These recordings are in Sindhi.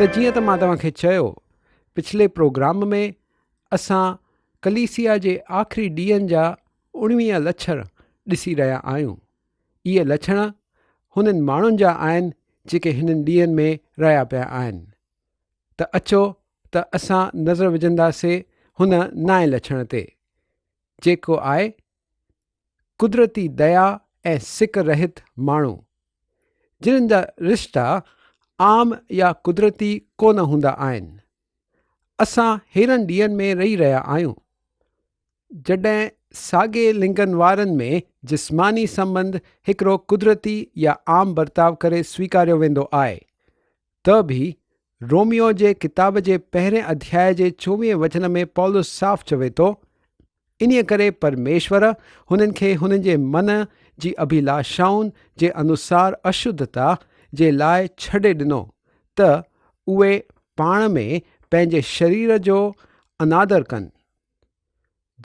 ته جيئن ته مان توهان کي چيو پڇلي پروگرام ۾ اسان ڪليسيا جي آخري ڏينهن جا 19 لڇڻ ڏسي رهيا آهيون. اهي لڇڻ هنن ماڻهن جا آهن جيڪي هنن ڏينهن ۾ رهيا پيا آهن. ته اچو ته اسان نظر وجهنداسي هن نائين لڇڻ تي جيڪو آهي قدرتي ديا ۽ سڪ رهت ماڻهو، جنھن جا رشتا عام يا قدرتي ڪونه هوندا آهن. اسان هيرن ڏينهن ۾ رهي رهيا آهيون، جڏهن ساڳئي لنگن وارن ۾ جسماني سنٻنڌ هڪڙو قدرتي يا عام برتاء ڪري سويڪاريو ويندو آهي، ته به روميو جي ڪتاب جي پهرين اڌياء جي چوويهين وچن ۾ پولس صاف چوي ٿو، انهيء ڪري پرميشور هنن کي هنن جي من جي اڀلاشائن جي انوسار اشڌتا جي لاء ڇڏي ڏنو ته اهي پاڻ ۾ پنهنجي شرير جو انادر ڪن.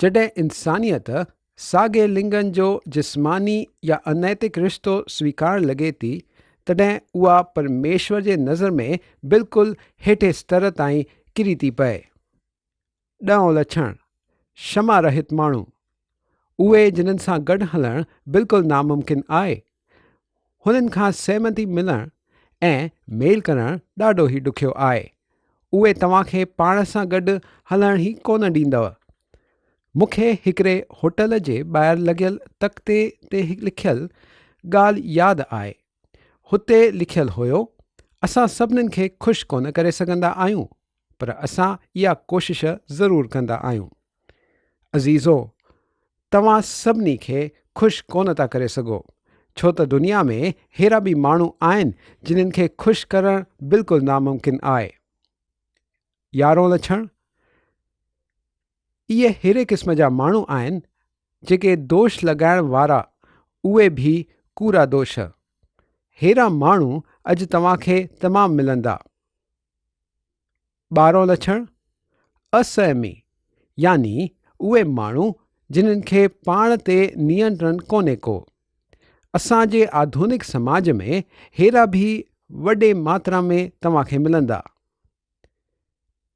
جڏهن انسانيت ساڳئي لنگن جو جسماني يا انيتڪ رشتو سويڪارڻ لڳي ٿي، تڏهن اها پرميشور جي نظر ۾ بلڪل هيٺين ستر تائين ڪري ٿي پئي. ڏهون لڇڻ، شمع رهت ماڻهو، اهي جنھن سان گڏ هلڻ بلڪل ناممڪن آهي. هنن کان سهمتي ملڻ ۽ ميل ڪرڻ ڏاڍو ئي ڏکيو آهي. اهي توهان کي پاڻ سان گڏ هلڻ ئي ڪونه ڏيندؤ. مون کي هڪڙي هوٽل جي ٻاهر لڳيل تختي تي لکيل ڳالهه ياد آهي. هتي لکيل هيو، اسان سڀنين کي خوش ڪونه ڪري سگهندا آهيون. پر اسان اها ڪوشش ضرور ڪندا آهيون. عزيزو! توهان سڀني کي خوش ڪونه ٿا ڪري سگهو، ڇو ته دنيا ۾ ههڙا به ماڻهو آهن جنھن کي خوش ڪرڻ بلڪل ناممڪن آهي. يارهون لڇڻ، اهي ههڙي قسم جا ماڻهو آهن جيڪي دوش لڳائڻ وارا اهي به ڪوڙا دوش. ههڙا ماڻهو اڄ توهان کي تمام ملندا. ٻارهون لڇڻ، اسهمي يعني اهي ماڻهو جنھن کي پاڻ تي نينترڻ ڪونهي ڪو. اسان جي آڌونڪ سماج ۾ ههڙا به وڏي ماترا ۾ توهان کي ملندا.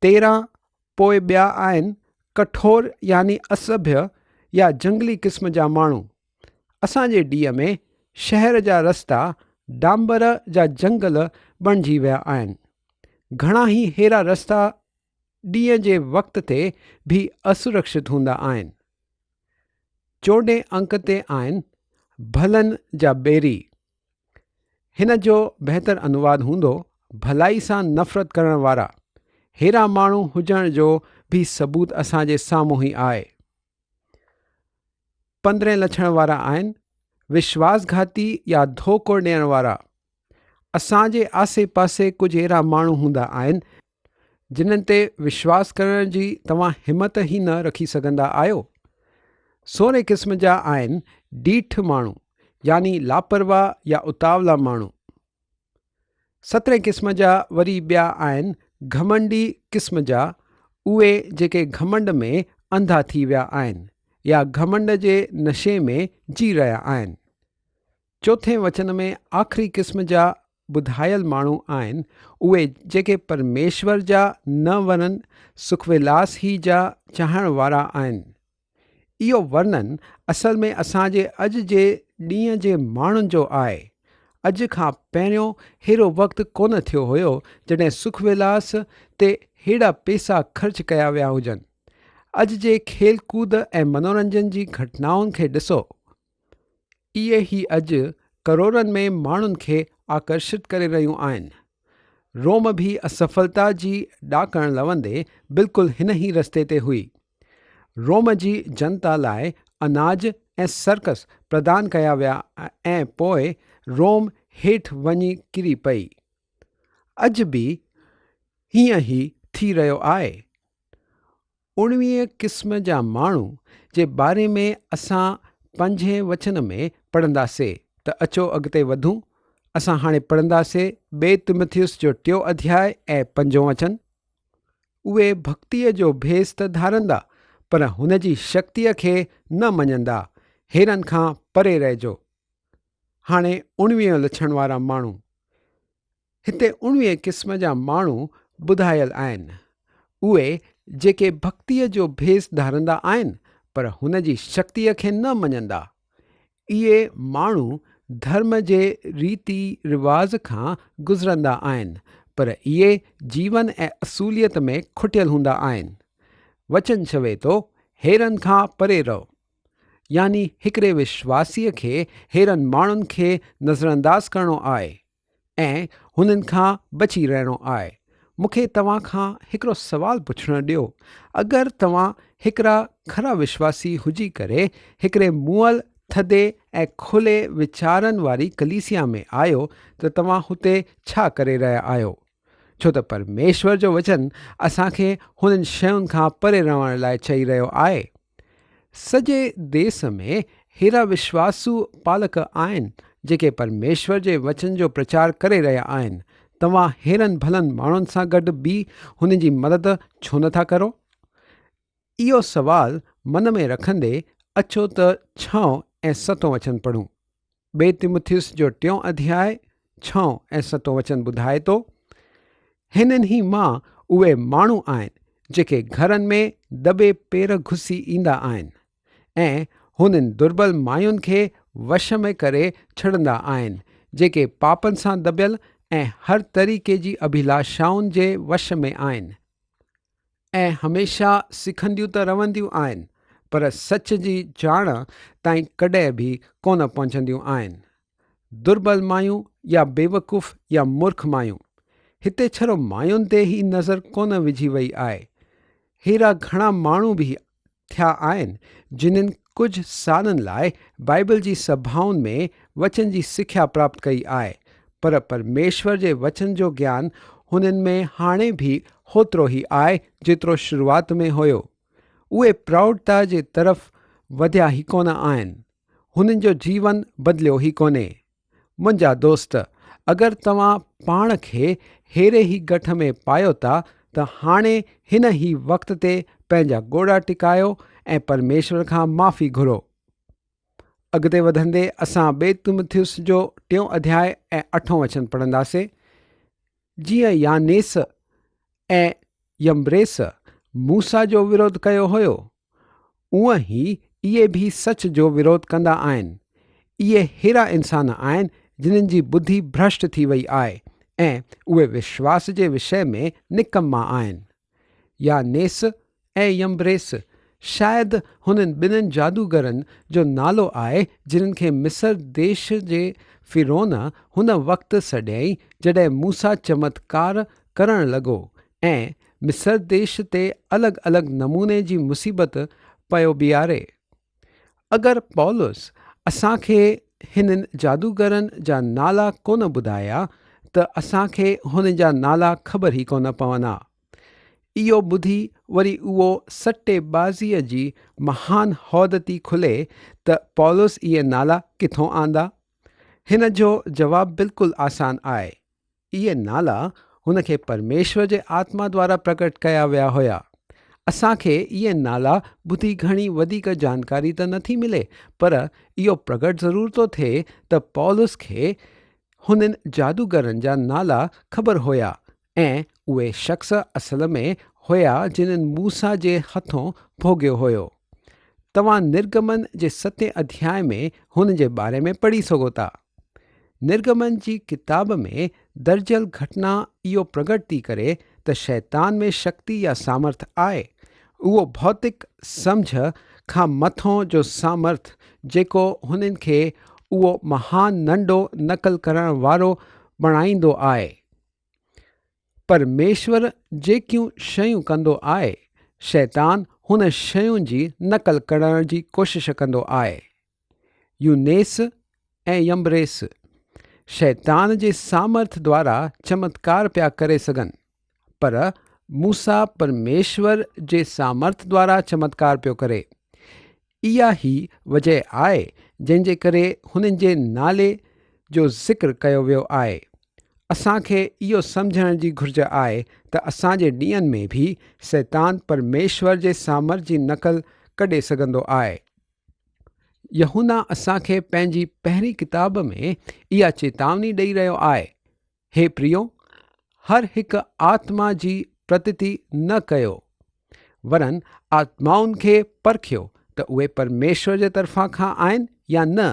13 پوء ٻيا آهن ڪٺور يعني اسڀيه يا جهنگلي قسم جا ماڻهو. اسان جي ڏينهن ۾ شهر جا رستا ڊامبر جا جهنگل بڻجي ويا آهن. گهڻا ئي ههڙا رستا ڏينهن جي وقت تي به اسرڪشت هوندا آهن. چوڏهين انڪ تي آهن ڀلن جا ٻيري. هن جو بهتر انواد هوندو ڀلائي سان نفرت ڪرڻ وارا. ههڙا ماڻهو هجڻ جو به ثبوت اسان جي سامهون ئي آهي. پندرهين لڇڻ وارا آهن وشواس گهاتي يا ڌوڪو ڏيڻ وارا. اسان جي آسي پاسي ڪجهه اهڙا ماڻهو هوندا آهن جنھن تي وشواس ڪرڻ جي توهان همت ئي نه رکي سگهندا آهيو. سورهين قسم جا آهن ڊيٺ ماڻهو يعني لاپرواهه يا اتاولا ماڻهو. سترهين قسم جا وري ٻيا آهن گهمنڊي قسم جا، اهي جيڪي گهمنڊ ۾ انڌا ٿي ويا آهن يا گهمنڊ جي نشي ۾ جي رهيا آهن. چوٿين وچن ۾ آخري قسم جا ٻڌايل ماڻهو آهن اهي جيڪي پرميشور جا نه ورن سک ولاس ئي جا چاهڻ وارا آهن. اهو ورنن اصل ۾ اسان جي اڄ جي ڏينهن جي ماڻهن جو آهي. اڄ کان پهريون ههڙو وقت ڪونه ٿيو هيو جڏهن سک ولاس تي هيڏا پيسا خرچ ڪيا ويا هجن. اڄ جي کيل ڪود ۽ منورنجن جي گهٽنائن کي ڏسو. اهي ئي اڄ ڪروڙن ۾ ماڻهن کي آڪرشت ڪري رهيون آهن. روم به اسڦلتا جي ڏاڪڻ لوندي بلڪل هن ئي رستي تي هئي. روم جي جنتا لاء اناج ۽ سرڪس پردان ڪيا ويا ۽ پوء روم هيٺ وڃي ڪري پئي. اڄ به هيئن ئي ٿي رهيو آهي. اڻويهين قسم جا ماڻهو جي باري ۾ اسان پنجين وچن ۾ پڙهنداسي ته اچو اڳتي وڌون. اسان هاڻي پڙهنداسي ٻئي تيمٿيس جو ٽيون اڌياء ۽ پنجون وچن. اهي ڀڳتيء جو ڀيس ته ڌارندا، پر هن جي شڪتيء کي نه مڃندا. هيرن کان پري رهجو. هاڻي اڻويهون لڇڻ وارا ماڻهو. هتي 19 قسم جا ماڻهو ٻڌايل آهن. اهي جيڪي ڀڳتيء جو ڀيس ڌارندا آهن پر هن جي شڪتيء کي نه مڃندا. اهي ماڻهو ڌرم جي ريتي رواج کان گذرندا آهن پر اهي جيون ۽ اصوليت ۾ کٽيل هوندا آهن. وچن چوي ٿو، هيرن کان پري رهو. يعني هڪڙي وشواسيء کي هيرن ماڻهن کي نظرانداز ڪرڻو آهي. ۽ هنن کان بچي رهڻو آهي. مون کي توهان کان هڪڙو سوال پڇڻ ڏيو. اگر توهان هڪڙا کرا وشواسي هجي ڪري هڪڙي مئل، ٿڌي ۽ کلي ويچارن واري ڪليسيا ۾ آهيو ته توهان هتي ڇا ڪري رهيا آهيو؟ ڇو ته پرميشور جو وچن اسان کي هنن شين کان پري رهڻ لاء چئي رهيو آهي. سڄي ديس ۾ ههڙا وشواسو پالڪ آهن، جيڪي پرميشور جي وچن جو پرچار ڪري رهيا آهن. توهان ههڙن ڀلن ماڻهن سان گڏ به هنن جي مدد ڇو نه ٿا ڪرو؟ اهو سوال من ۾ رکندي اچو ته ڇهون ۽ ستون وچن پڙهون. ٻئي تيمٿيس جو ٽيون اڌياء ڇهون ۽ ستون وچن ٻڌائي ٿو، هنن ئي مان اهي ماڻهو آهن جيڪي گهرن ۾ دٻي پير گهسي ايندا آهن ۽ هنن دربل ماين کي وش ۾ ڪري ڇڏندا آهن جيڪي پاپن سان دٻيل ۽ هر طريقي جي اڀلاشائن جي وش ۾ آهن. ۽ هميشه سکنديون ته رهنديون آهن پر سچ جي ڄاڻ تائين ڪڏهن به ڪونه پهچنديون آهن. دربل مايون يا بيوقوف يا مورک مايون. هتي ڇڙو ماين تي ئي نظر ڪونه وجهي وئي آهي. ههڙا گهڻا ماڻهو به ٿيا آهن جنھن ڪجهه سالن لاء بائيبل جي سڀائن ۾ وچن جي سکيا پراپت ڪئي آهي پر پرميشور جي وچن جو گيان هنن ۾ هاڻي به هوترو ئي آهي جيترو شروعات ۾ هيو. اهي پراوڍتا جي طرف وڌيا ئي ڪونه آهن. هنن جو جيون بدليو ئي ڪونهي. منهنجا دوست، اگر توهان پاڻ کي ههڙي ئي گٺ ۾ پايو ٿا ته هاڻي هن ئي وقت تي پنهنجا ڳوڙها ٽڪايو ۽ پرميشور کان معافي گهرو. اڳتي وڌندي اسان ٻئي تيمٿيس جو ٽيون اڌياء ۽ اٺون وچن پڙهنداسين. جيئن يانيس ۽ يمبريس موسيٰ جو وروڌ ڪيو هيو، اونئن ئي اهي به سچ جو وروڌ ڪندا آهن. اهي ههڙا انسان آهن جنھن جي ٻڌي ڀرشٽ ٿي وئي آهي ۽ اهي وشواس جي وشي ۾ نڪما آهن. يانيس ۽ يمبريس شايد هنن ٻنهن جادوگرن جو نالو آهي جنھن کي مصر ديش جي فرعون هن وقت سڏيائين جڏهن موسيٰ چمتڪار ڪرڻ لڳو ۽ مصر ديش تي الڳ الڳ نموني جي مصيبت پيو بيهاري. اگر پولس اسان کي هنن جادوگرن جا نالا ڪونه ٻڌايا ته اسان کي هنن جا نالا خبر ئي ڪونه پون ها. اهو ٻڌي وري اهو سٽي بازيء جي مهان حوض ٿي کلي ته پولس اهي نالا ڪٿون آندا؟ هن جو جواب بلڪل آسان آهي. اهي نالا هن کي پرميشور جي آتما دوارا پرگٽ ڪيا ويا هيا. اسان کي اهي نالا ٻڌي گهڻي وڌيڪ جانڪاري ته نٿي ملي پر اهو پرگٽ ضرور ٿو ٿئي ته پولس کي هنن جادوگرن جا نالا خبر هيا ۽ اهي شخص اصل ۾ هيا جنھن موسيٰ جي هٿون ڀوڳيو هيو. توهان نرگمن جي ستين اڌياء ۾ هن جي باري ۾ پڙهي سگهو ٿا. نرگمن جي ڪتاب ۾ درجيل گهٽنا اهو پرگٽ ٿي ڪري ته شيطان ۾ شڪتي يا سامرٿ آهي. اهو ڀوتڪ سمجهه کان مٿو جو سامرٿ جيڪو هنن کي اهو مهان ننڍو نقل ڪرڻ وارو بڻائيندو آهي. پرميشور جيڪيون شيون ڪندو آهي، شيطان هن شين جي نقل ڪرڻ جي ڪوشش ڪندو آهي. يونيس ۽ يمبريس شيطان جي سامرٿ دوارا چمتڪار پيا ڪري سگهن، پر موسيٰ پرميشور جي سامرٿ دوارا چمتڪار پيو ڪري. اها ئي وجهه آهي جنهن جي ڪري هنن جي نالي جو ذڪر ڪيو ويو آهي. اسان کي اهو سمجهڻ جي گهرج آهي ته اسان جي ڏينهن ۾ به شيطان پرميشور جي سامرٿ جي نقل ڪڍي سگهندو آهي. يوحنا اسان کي پنهنجي پهرين ڪتاب ۾ اها چيتاوني ڏئي رهيو آهي، هي پريو! هر هڪ آتما جي پرتتي نه ڪيو، ورن آتمائن کي پرکيو ته اهي پرميشور جي طرفان کان آهن يا نه،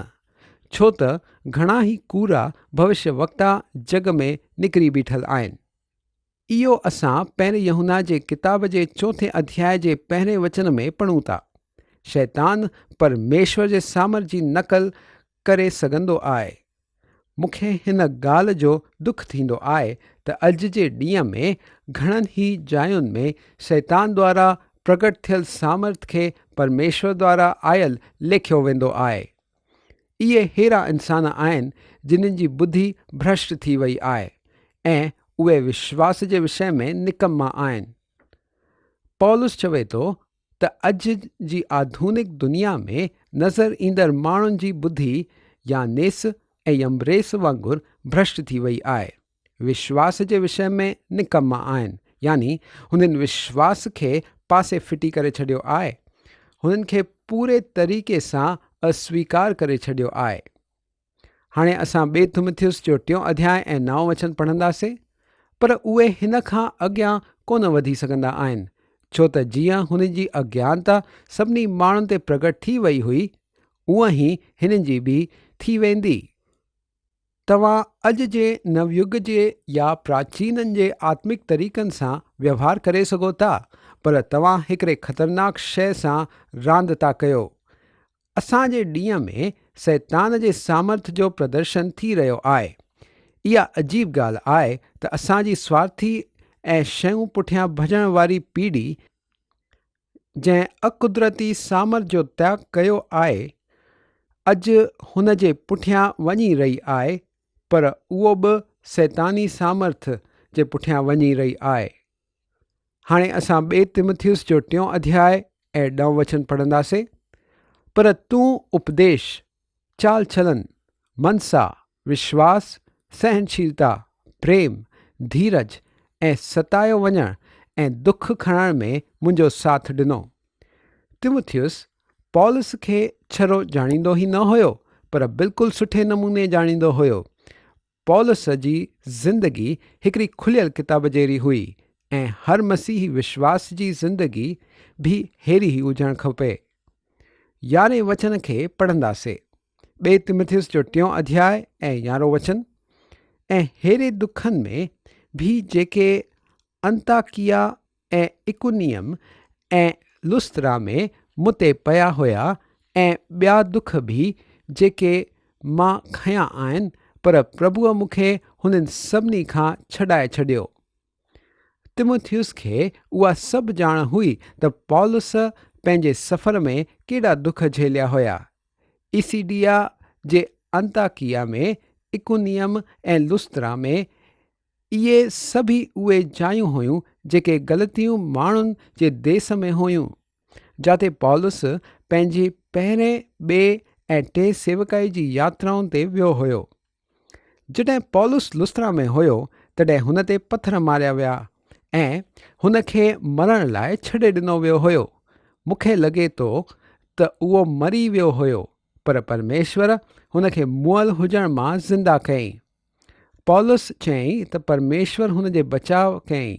ڇو ته گهڻا ئي ڪوڙا ڀوشيه وڪتا جڳ ۾ نڪري بيٺل آهن. اهو اسان پهرين يوحنا جي ڪتاب جي چوٿين اڌياء جي پهرين وچن ۾ پڙهون ٿا. شيطان پرميشور جي سامرٿ جي نقل ڪري سگهندو آهي. مون کي هن ڳالهه جو دک ٿيندو آهي ته اڄ جي ڏينهن ۾ گهڻن ئي جاين ۾ شيطان دوارا پرگٽ ٿيل سامرٿ کي پرميشور دوارا آيل ليکيو ويندو آهي. اهي ههڙا انسان آهن جن جي ٻڌي ڀرشٽ ٿي وئي آهي ۽ اهي وشواس جي وشي ۾ نڪما آهن. پولس چوي ٿو ته اڄ جي آڌونڪ دنيا ۾ نظر ايندڙ ماڻهن جي ٻڌي يانيس ۽ يمبريس وانگر ڀرشٽ ٿي وئي آهي. وشواس جي وشي ۾ نڪما آهن، يعني هنن وشواس کي پاسي ڦٽي ڪري ڇڏيو آهي. هنن کي پوري طريقي سان اسويڪار ڪري ڇڏيو آهي. هاڻي اسان ٻئي تيمٿيس جو ٽيون اڌياء ۽ نائون وچن پڙهنداسين. پر اهي هن کان اڳيان ڪونه وڌي سگهندا آهن، ڇو ته جيئن هن جي اگيانتا سڀني ماڻهن تي پرگٽ ٿي وئي هئي، اونئن ئي هنن جي به ٿي ويندي. توهان اڄ جي نويگ جي يا پراچينن جي آتمڪ طريقن سان ويوهار ڪري سگهو ٿا، پر توهان هڪڙي خطرناڪ شيء سان راند ٿا ڪيو. اسان جي ڏينهن ۾ شيطان جي سامرٿ جو پردرشن ٿي رهيو آهي. اها عجيب ڳالهه آهي ته اسان جي سوارٿي ۽ شيون پٺيان ڀڄڻ واري پيڙهي، جنهن اقدرتي سامرٿ جو تياڳ ڪيو آهي، اڄ هن جي پٺيان وڃي رهي آهي، پر اهو به شيطاني سامرٿ جي پٺيان وڃي رهي آهي. هاڻي اسان ٻئي تيمٿيس جو ٽيون اڌياء ۽ ڏهون وچن پڙهنداسين. پر تون اپديش، چال چلن، منسا، وشواس، سهنشيلتا، پريم، ڌيرج ۽ ستايو وڃڻ ۽ دک کڻڻ ۾ منهنجو ساٿ ڏنو. تيمٿيس پولس کي ڇڙو ڄاڻيندو ئي نه هيو، پر بلڪل سٺي نموني ڄاڻيندو هيو. پولس جي زندگي هڪڙي کليل ڪتاب جهڙي هئي ۽ هر مسيحي وشواس جي زندگي به ههڙي ئي هجڻ کپي. يارهين وچن کي پڙهنداسي. ٻئي تيمٿيس جو ٽيون اڌياء ۽ يارهون وچن، ۽ ههڙي دکن ۾ به جيڪي انطاڪيه ۽ اڪونيم ۽ لسترا ۾ مون تي پيا هيا ۽ ٻيا دک به جيڪي مان کنيا آهن، پر پرڀوء مون کي هنن سڀني کان ڇڏائي ڇڏيو. تيموٿيس کي اها سڀ ڄاڻ هئي ته پولس پنهنجي سفر ۾ ڪيڏا دک جهليا هيا. ايسيڊيا جي انطاڪيه ۾، اڪونيم ۽ لسترا ۾ اهي سڀئي اهي جايون هيون جيڪي غلطيون ماڻهن جي ديس ۾ هيون، جاتي پولس پنهنجي پهرين، ٻئي ۽ ٽئين سيوڪائي جي ياترائن تي ويو هيو. جڏهن پولس لسترا ۾ هيو، تڏهن هن تي پٿر ماريا ويا ۽ هن کي مرڻ لاء ڇڏي ڏنو ويو هيو. مون کي لڳي ٿو ته اهو مري ويو هيو، پر پرميشور هن کي مئل هجڻ مان زنده ڪيائين. پولس چيائين ته پرميشور هن جي بچاء ڪيائين.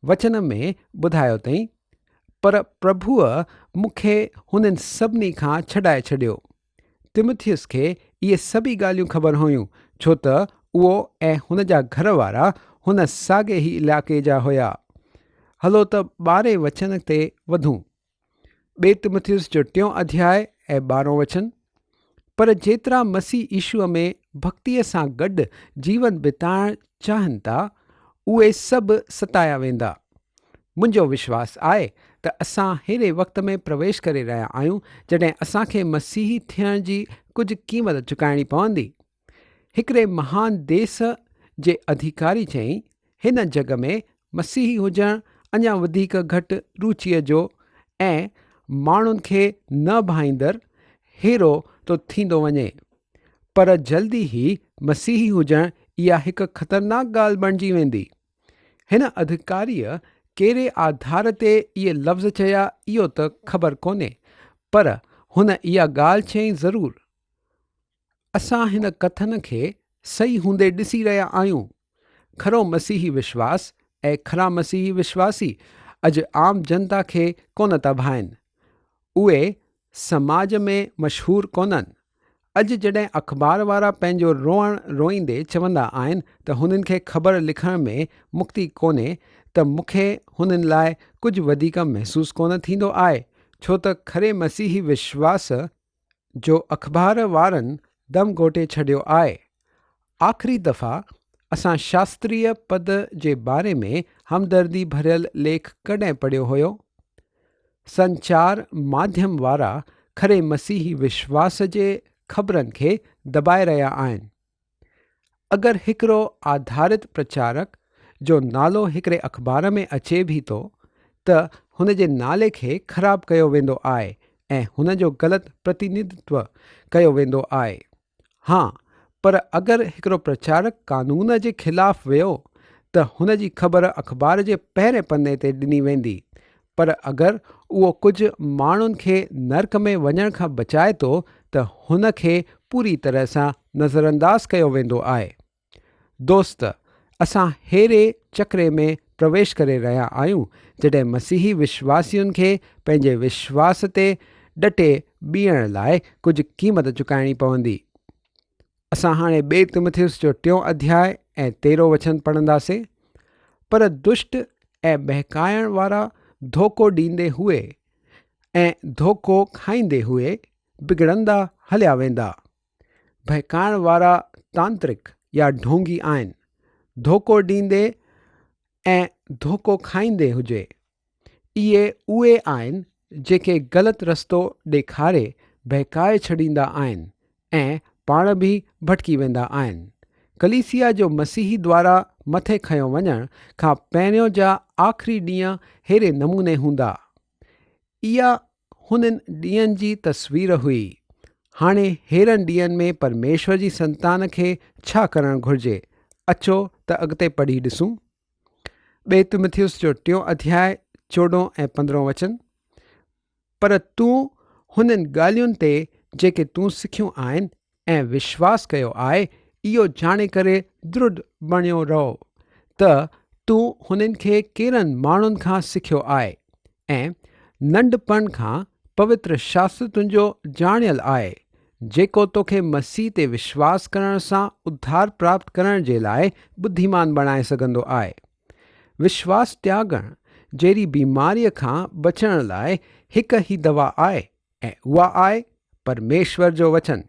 وچن ۾ ٻڌايو اٿئين، پر پرڀوء مون کي هنن سڀني کان ڇڏائي ڇڏيو. تيمٿيس کي اهي سڀئي ڳالهيون خبر هيون، ڇو ته اهو ۽ هن جا گهر وارا هن ساڳئي ئي علائقي جا هيا. هلو ته ٻارهين وچن تي وڌون. ٻئي تيمٿيس جو ٽيون اڌياء ۽ ٻارهون وچن، پر جيترا مسيح يسوع ۾ ڀڳتيء سان گڏ جيون بتائڻ چاهين ٿا، اهي سڀ ستايا ويندا. منهنجو وشواس آهي ته اسان ههڙي وقت ۾ پرويش ڪري رهيا آهيون، جڏهن اسان کي مسيحي ٿيڻ جي ڪجهه قيمت چڪائڻي پوندي. هڪڙي مهان ديس جي اڌيڪاري چيائين، هن جڳ ۾ مسيحي هجڻ اڃا وڌيڪ گهٽ روچيء جو ۽ ماڻهن کي نه ڀائيندڙ هيرو ٿو ٿيندو وڃي. پر جلدي ئي مسيحي هجڻ اها هڪ خطرناڪ ڳالهه بڻجي ويندي. هن اڌڪاريء ڪهڙي آڌار تي اهي لفظ چيا اهو ته خبر ڪونهي، پر هن اها ڳالهه چيائين ضرور. اسان هن ڪٿن کي صحيح هوندي ڏسي رهيا آهيون. کرو مسيحي وشواس ۽ کرا مسيحي وشواسي اڄ عام جنتا کي ڪونه ٿا ڀائين. اهي سماج ۾ مشهور ڪونهن. اڄ جڏهن اخبار وارا پنهنجو روئڻ روئيندي چوندا آهن ته هنن کي خبر لکڻ ۾ مڪتي ڪونهي ته مون کي هنن لاء ڪجهه وڌيڪ محسوس ڪونه ٿيندو آهي ڇو ته کري مسيحي وشواس جو اخبار وارن دم گهوٽي ڇڏيو آهي. آخري دفعا اسان شاستريه پد جي باري ۾ همدردي ڀريل ليک ڪڏهن پڙهيو هيو؟ سنچار ماڌيم وارا کري مسيحي وشواس جي خبرن کي دٻائي رهيا آهن. اگر هڪڙو آڌارت پرچارڪ جو نالو هڪڙي اخبار ۾ اچي به ٿو ته هن جي نالي کي خراب ڪيو ويندو آهي ۽ هن جو غلط پرتينڌتو ڪيو ويندو آهي. ها پر اگر هڪڙو پرچارڪ قانون جي خلاف ويو ته هن جي خبر اخبار جي پهرين پني تي ڏني ويندي پر اگر اهو ڪجهه ماڻهن کي نرڪ ۾ وڃڻ کان بچائي ٿو ته هن کي پوري طرح سان نظرانداز ڪيو ويندو آهي. دوست، اسان ههڙي چڪري ۾ پرويش ڪري رهيا آهيون، جڏهن مسيحي وشواسين کي پنهنجي وشواس تي ڏٽي بيهڻ لاء ڪجهه قيمت چڪائڻي پوندي. اسان هاڻي ٻئي تيمٿيس جو ٽيون اڌياء ۽ تيرهون وچن پڙهنداسين. پر دشٽ ۽ بهڪائڻ وارا ڌوڪو ڏيندي هئي ۽ ڌوڪو کائيندي هئي بگڙندا هليا ويندا. ڀهڪائڻ وارا تانترڪ يا ڍونگي آهن. ڌوڪو ڏيندي ۽ ڌوڪو کائيندي هجي. اهي اهي آهن جيڪي غلط رستو ڏيکاري ڀهڪائي ڇڏيندا آهن ۽ پاڻ به ڀٽڪي ويندا آهن. ڪليسيا جو مسيحي دوارا مٿي کنيو وڃڻ کان پهريون جا آخري ڏينهن ههڙي نموني هوندا. اها هنن ڏينهن جي تصوير هئي. هاڻي ههڙن ڏينهن ۾ پرميشور جي سنتان کي ڇا ڪرڻ گهرجي؟ اچو ته اڳتي پڙهي ڏسون. ٻئي تيمٿيس جو ٽيون اڌياء چوڏهون ۽ پندرهون وچن، پر تون هنن ڳالهين تي جيڪي تون سکيون آهن ۽ وشواس ڪيو آهي، اهو ڄاڻي ڪري درڍ بڻيو رهو ته تون هنن کي ڪهڙن ماڻهن کان سکيو آهي ۽ ننڍپڻ کان پوتر شاستر تنهنجو ڄاڻيل آهي، جيڪو توکي مسيح تي وشواس ڪرڻ سان اڌار پراپت ڪرڻ جي لاء ٻڌيمان بڻائي سگهندو آهي. وشواس تياڳڻ جهڙي بيماريء کان بچڻ لاء هڪ ئي دوا آهي ۽ اها آهي پرميشور جو وچن.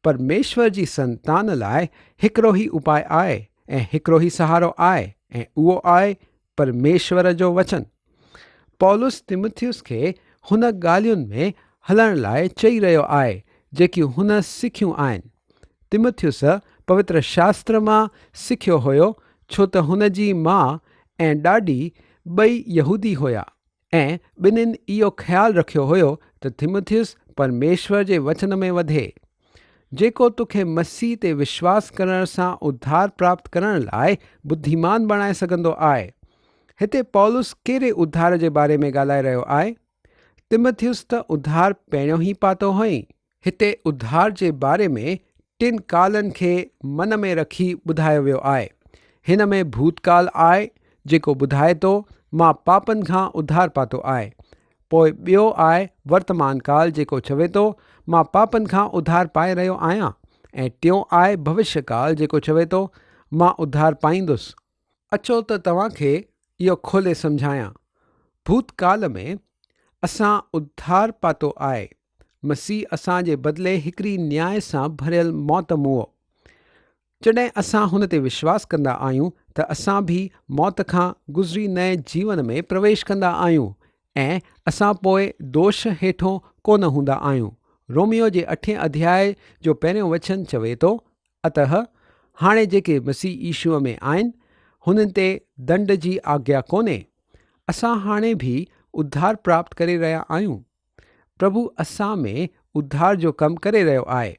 پرميشور جي سنتان لاء هڪڙو ئي اپاء آهي ۽ هڪڙو ئي سهارو آهي ۽ اهو آهي پرميشور جو وچن. پولس تيمٿيس کي هن ڳالهين ۾ هلڻ لاء چئي رهيو آهي جيڪيون هن سکيون آهن. تيمٿيس پوتر شاستر مان سکيو هيو ڇو ته هن جي ماء ۽ ڏاڏي ٻئي يهودي هيا. ۽ ٻنهين اهو خيال رکيو هيو ته تيمٿيس پرميشور جي وچن ۾ وڌي، جيڪو توکي مسيح تي وشواس ڪرڻ سان اڌار پراپت ڪرڻ لاء ٻڌيمان بڻائي سگهندو آهي. هتي پولس ڪهڙي اڌار جي باري ۾ ڳالهائي رهيو آهي؟ تيمٿيس ته اڌار پهريون ئي پاتو هئائين. هتي اڌار جي باري ۾ ٽن ڪالن کي من ۾ رکي ٻڌايو ويو آهي. هن ۾ ڀوتڪال آهي جيڪو ٻڌائي ٿو مان پاپن کان اڌار پاتو آهي. پوء ٻيو آهي ورتمان ڪال جيڪو چوي ٿو مان پاپن کان اڌار پائي رهيو آهيان ۽ ٽيون آهي ڀوشيه ڪال جيڪو چوي ٿو مان اڌار پائيندس. اچو ته توهان کي اهو کولي سمجهايان. ڀوتڪال ۾ اسان اڌار پاتو آهي. مسيح اسان جي بدلي هڪڙي نياء سان ڀريل موت مئو. جڏهن اسان هن تي وشواس ڪندا آهيون ته اسان به موت کان گذري نئين جيون ۾ پرويش ڪندا آهيون ۽ اسان پوء دوش هيٺون ڪونه هوندا آهيون. روميو جي اٺين اڌياء جو پهريون وچن چوي ٿو، اتهه هاڻي جيڪي مسيح يشوع ۾ آهن، هنن تي دنڊ جي آگيا ڪونهي. اسان هاڻي به اڌار پراپت ڪري رهيا آهيون. پرڀو اسان ۾ اڌار جو ڪم ڪري رهيو آهي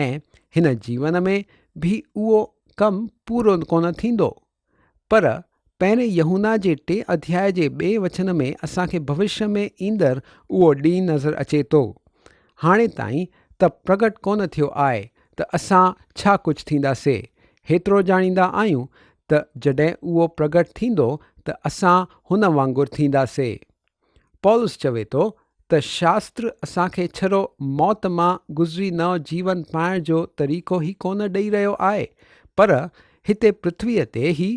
۽ هن جيون ۾ به اهو ڪم پورو ڪونه ٿيندو. پر پهرين يوحنا جي ٽئين اڌياء جي ٻئي وچن ۾ اسان کي ڀوشيه ۾ ايندڙ اهو ڏينهن نظر اچي ٿو. هاڻي تائين ته پرگٽ ڪونه ٿيو آهي ته اسان ڇا ڪجهه ٿينداسي. هيترو ڄاڻيندا آهيون ته جڏهن اهو پرگٽ ٿيندو ته اسان هن وانگر ٿينداسي. پولس چوي ٿو ته شاستر اسان کي ڇڙو موت مان گذري نئون جيون پائڻ جو طريقو ئي ڪونه ڏئي رهيو آهي پر هتي پرٿويء تي ئي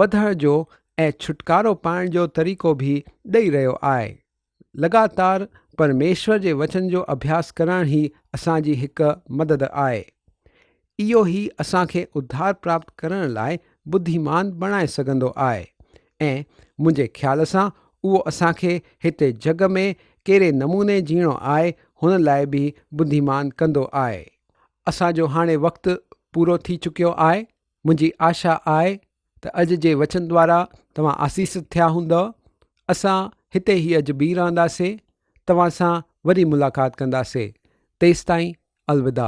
وڌڻ جو ۽ ڇوٽڪارو پائڻ جو طريقو به ڏئي رهيو آهي. لڳاتار پرميشور جي وچن جو اڀياس ڪرڻ ئي اسان جي هڪ مدد آهي. اهو ئي اسان کي اڌار پراپت ڪرڻ لاء ٻڌيمان بڻائي سگهندو آهي ۽ منهنجي خيال سان اهو اسان کي هتي جڳ ۾ ڪهڙي نموني جيئڻو آهي هن لاء به ٻڌيمان ڪندو آهي. اسان جو هاڻي وقت پورو ٿي چڪيو آهي. منهنجي آشا آهي ته اڄ جي وچن دوارا توهان آسيست ٿيا هوندؤ. اسان هتي ئي اڄ بيهي رهنداسين. توهان سان وري ملاقات ڪنداسين. تيستائين الوداع.